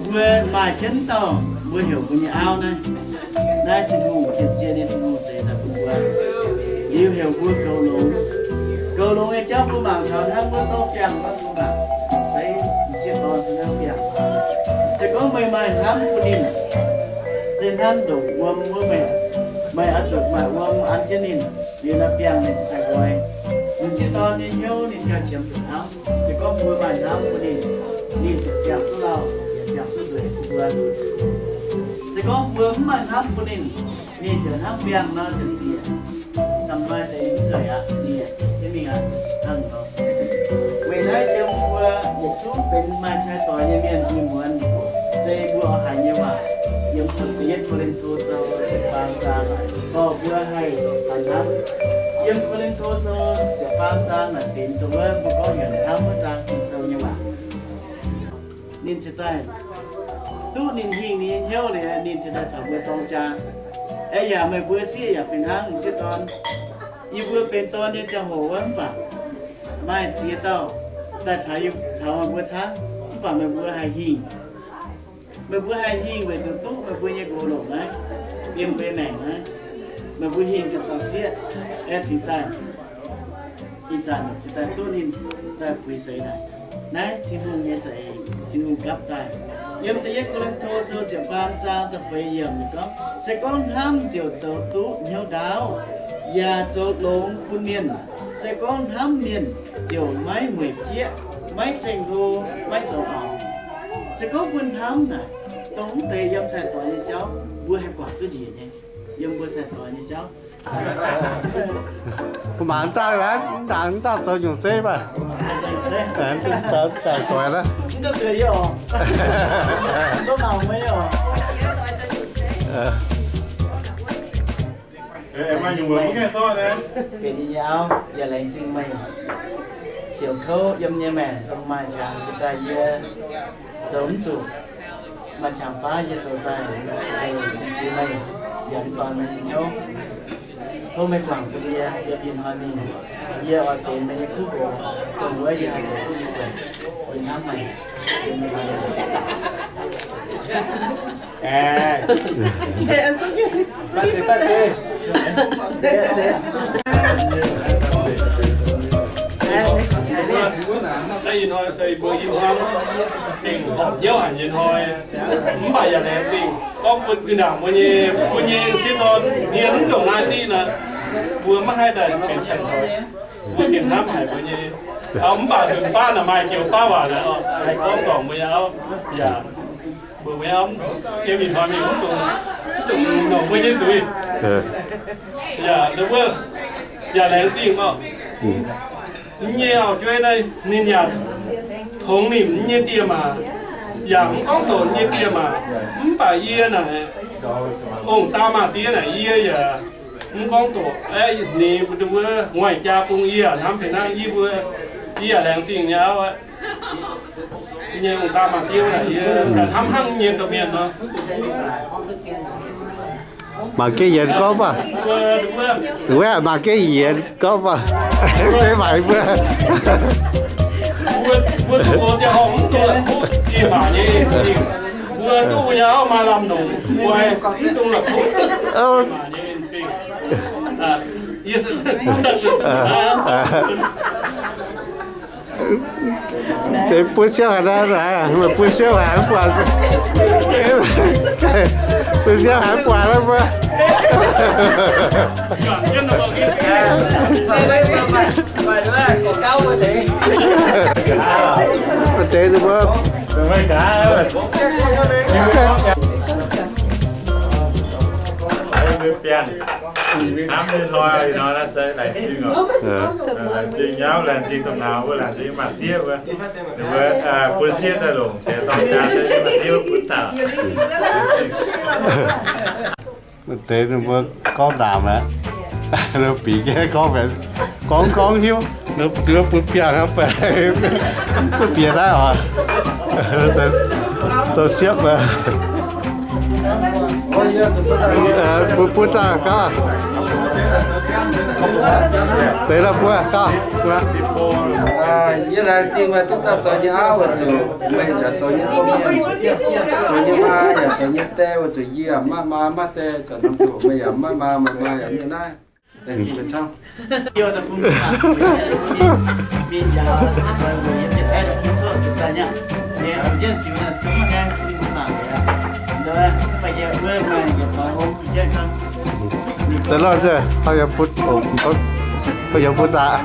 Mbuo maaih jienv dauh mbuo heuc mbuo nyei auv naaiv. Naaiv Tin-Hungh, zien-zien nyei Tin-Hungh zeix daaih bun mbuo. Liuz heuc mbuo goux longx. Goux longx nyei jauv mbuo mangc taux hnangv wuov dorv biangh wuov mbuo mangc, zeiv m'sieqv dorn hnangv biangh. Se gorngv meih maaih hnamv bun ninh, se hnamv ndongc wuom wuov meih, meih oix zuqc maaih wuom an jienv ninh, liuz naaiv biangh ninh ziouc daaih nqoi. M'sieqv dorn nyei hnyouv ninh gauh qiemx zuqc hnamv. Se gorngv mbuo maaih hnamv bun ninh, ninh ziouc ziangh duqv lauh, ziouc ziangh duqv nzueic bun mbuo. Se gorngv mbuo mv maaih hnamv bun ninh, ninh ziouc hnangv biangh nor ziouc nzieqc. Da'maaih deix mv nzueic aqv, ninh yaac zieqc jienv mingh aqv. Hnangv nor, weic naaiv yiem mbuo yietc zungv benx maaih cai doix nyei mienh nyei muonz, se mbuo oix haiz nyei waac yiem da'yietv Ko^lin^to Sou ziepc faam zaang, dorh mbuo haih hnamv. Yiem Ko^lin^to Sou ziepc faam zaang naaic benx dongh wuov mbuo gorngv nyanc hnamv wuov zaang Ging-Sou nyei waac. Ninh ziouc daaih duqv ninh hingh ninh nyei hnyouv liuz, ninh ziouc daaih caux mbuo dorng jaa. Aeqv, yaac meih mbuo sieqv yaac fih hnangv m'sieqv dorn. Yie mbuo benx dorn nyei ziangh hoc wuov mv baac maaih ziex dauh daaih caux, caux meih mbuo camv, mv baac meih mbuo haih hingh. Meih mbuo haih hingh weic zuqc duqv meih mbuo nyei nqox longc naaiv, yiem mbuo maengc naaiv, meih mbuo hingh ganh dorh sieqv aengx cingx daaih. Ih zanc cingx daaih duqv ninh daaih puix seix naaic. Naaiv Tin-Hungh nyei za'eix, Tin-Hungh gapv daaih. Yiem da'yietv Ko^lin^to Sou ziepc faam zaang da'feix yiemc ninh gorngv, se gorngv hnamv ziouc zoux duqv hnyouv ndaauv, yaac zoux longx bun mienh. Se gorngv hnamv mienh ziouc maiv mueic jieqv, maiv ceng-hlo, maiv zoux orqc. Se gorngv mbuo hnamv naaic, dongh mv deix yiem cai-doix nyei jauv mbuo haih guangc duqv njiec nyei. Yiem mbuo cai-doix nyei jauv. Mangc daaih, mv daaih zoux nyungc zeiv maah. Daaih doix aqv. Benx yie nyei auv, yaac laengz zingh meih siouc kouv yiem nyei maengc dongh maaih qangx jiex daaih yie zoux mv zuqc. Maaih qangx baav yie zoux daaih, zingh jiex meih, yaac mv dorh meih nyei hnyouv. Tov meih guangc bun yie yiem ih hnoi mingh. Yie oix benx meih nyei kuv nqox, dongh wuov yie haih zoux duqv nyei buonc. Yie hnamv meih. Naaiv ih hnoi se mbuo i hmuangv gengh horpc hnyouv haic nyei hnoi, mv baac yaac laengz zingh gorngv bun zinh ndaangc mbuo nyei, mbuo nyei sieqv dorn hmien mv ndongc naaiv siqv nor, mbuo maiv haih daaih benx cai-doix. Mbuo gengh hnamv haic mbuo nyei auv, mv baac nzunc baav naaic maaih joux baav waac naaic haih gorngv dorngc mbuo nyei auv yaac mbuo, mbuo nyei auv yiem ih hnoi mingh mv dungx, mv dungx longc mbuo nyei zuiz. Yaac, wuov, yaac laengz zingh oc. Yie nyei auv-jueiv naaiv ninh yaac tongx nimc yie nyei dieh maac, yaac mv gorngv doqc yie nyei dieh maac. Mv baac yie naaic, ong-daa maa-diev naaic yie yaac mv gorngv doqc. Aeqv, ninh mbuo ngoic jaa bun yie hnamv fih hnangv yie mbuo, yie yaac laengz zingh nyei auv aqv. Yie nyei ong-daa maa-diev naaic yie hnamv hnangv nyei domh mienh nor. Mangc gaax yienx gorngv maah. Mangc gaax yienx gorngv maah. Deix maaic mbuo. Mbuo duqv mbuo nyei auv maaih lamh longc, mbuo mv dungx la'kuqv maac nyei en-zingh. Deix bun siouv haic naaiv, meih bun siouv haic mv buatc. Bun siouv haic mv buatc naaiv mbuo. Deix ninh mbuo. Biangh. Hnamv nyei hnoi, ih hnoi naaiv se laengz zingh oc. Laengz zingh nyei auv, laengz zingh domh nauz wuov, laengz zingh maa-diev wuov. Ninh mbuo bun sieqv daaih longc ceix dorng jaa se yiem maa-diev wuov bun dauh. Deix ninh mbuo gorngv ndaamc aqv. Ninh bieqc nyei gorngv, gorngv gorngv hiuv, ninh mbuo bun biangh aqv, duqv bieqc naaiv oc. Zoux siepv, bun bun daaih gaav. Deix daaih mbuo gauh. Yie laengz zingh meih duqv daaih zoux nyei auv oix zuqc, meih yaac zoux nyei domh mienh, zoux nyei maa yaac zoux nyei die, oix zuqc yie yaac maiv maa maiv die, zoux norm ziangh hoc meih yaac maiv maa, meih maa yaac mienh naaiv. Laengz zingh meih camv. Deix lorh nzunc, haaix yaac butv, haaix yaac butv daaih.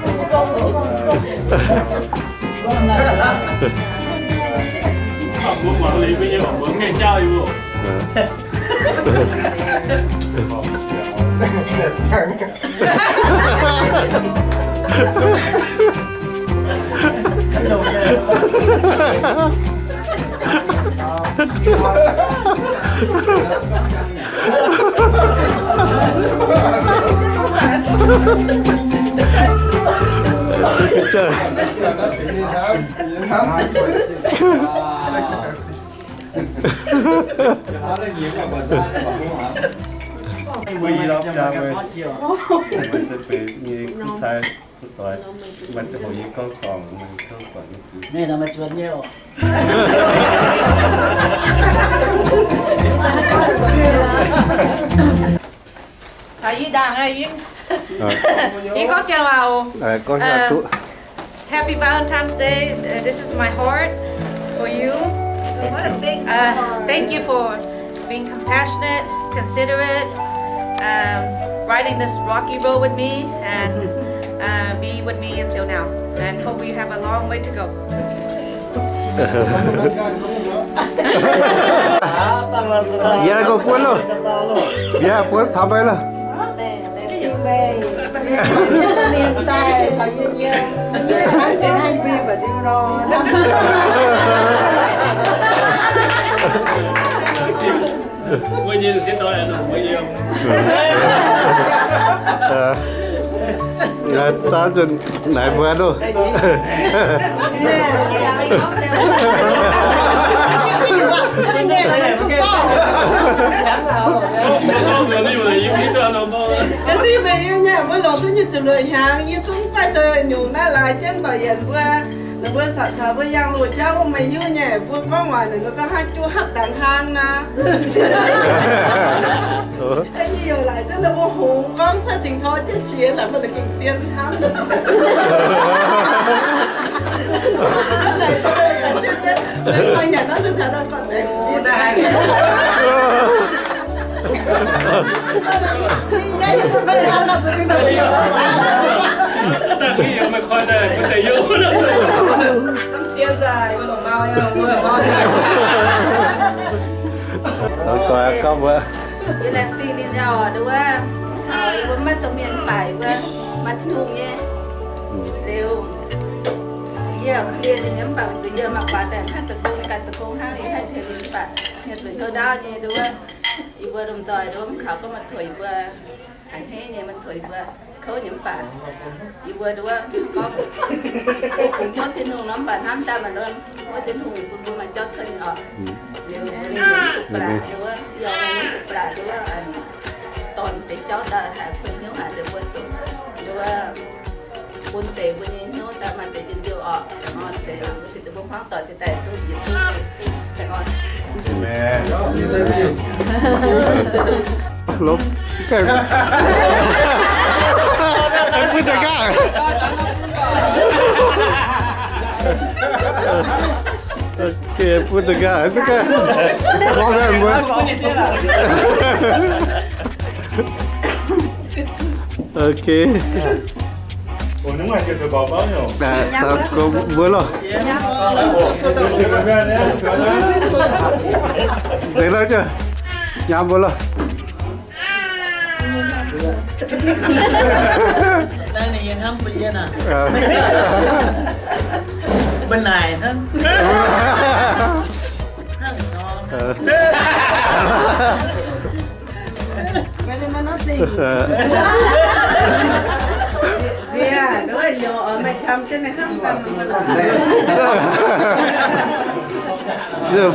Taux yie ndaangc aqv, yie, yie gorngv Janx waac oc. Happy Valentine's Day. Uh, this is my heart for you. Uh, thank you for being compassionate, considerate, um, riding this rocky road with me, and, uh, be with me until now. And hope we have a long way to go. Yie gorngv buonv loh. Yie buonv taux meih loh. Daav nzunc naaic mbuo loh. Ga'sie meih yie nyei, mbuo longc duqv nyic ziepc luoqc hnyangx, yie zungv mv baac zoux nyungc naaiv laaix jienv doic yienc mbuo. Ninh mbuo saqc caux mbuo yangh loz jauv wuov meih hiuv nyei, mbuo gorngv waac ninh mbuo gorngv hnangv juov hapv dangx hnangv naaiv. Yie youc laaic duqv ninh mbuo hngongx gorngv cuotv cingx tor jienv jiex naaic, mbuo ninh gengh zien hnamv. Yie laengz zingh ninh nyei oc, nduov wuov, taux yie mbuo maiv domh mienh mv baac yie mbuo maaih Tin-Hungh nyei. Liuz, yie korv-lienh ninh nyei mv baac weic zuqc yie maaih guaax daaih hnangv deic-bung, ninh ganh deic-bung hnangv, yie haih tengx ninh mv baac, ninh zuqc kouv ndaauv nyei nduov wuov, yie mbuo lomh nzoi nduov mv kaux gorngv maaih coux yie mbuo a'hneiv nyei, maaih coux yie mbuo kouv nyei mv baac, yie mbuo nduov wuov gorngv, bungx hnyouv Tin-Hungh nor mv baac hnamv daaih maaih wuov Tin-Hungh bun mbuo maaih jauv cuotv oc. Liuz ninh mbuo mv duqv ba'laqc nduov wuov, yie mbuo mv duqv ba'laqc nduov wuov, dorn deix jauv daaih haih kuinx hnyouv haic deix mbuo zuqc nduov wuov bun deix mbuo nyei hnyouv daaih maaih deix njien-youh oc. Deix mbuo cingx deix mbuo hmuangv doic cingx daaih duqv njiec duqv oc. Bun deix gaax. Ok, bun deix gaax, bun deix gaax. Gorngv mbuo. Ok. Mbuo loh. Deix lorh, nyaam mbuo loh. Naaiv ninh nyei hnamv mbuo yie naaic. Mbuo naaic hnangv.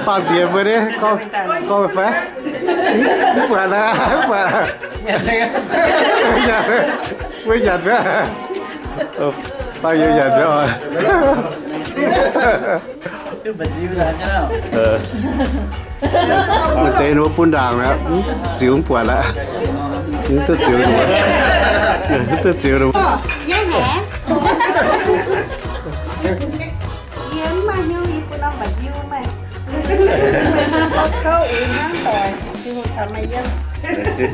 Faam nziex mbuo nyei, gorngv fai? Mv buatc aqv, mv buatc. Mbuo nyanc mi'aqv. Baac yie nyanc mi'aqv oc. Maaih deix ninh mbuo bun ndaangc aqv, mv ziux mv buatc aqv. Mv duqv ziux ninh mbuo. Mv duqv ziux ninh mbuo. Yie mv maaih hnyouv, yie bun norm mba'nziu maah.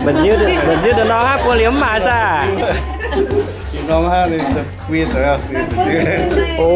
Mba'nziu, mba'nziu da'nor hnangv buo liemh mv maaih saah? Norm hnangv ninh bui zoux mba'nziu. O.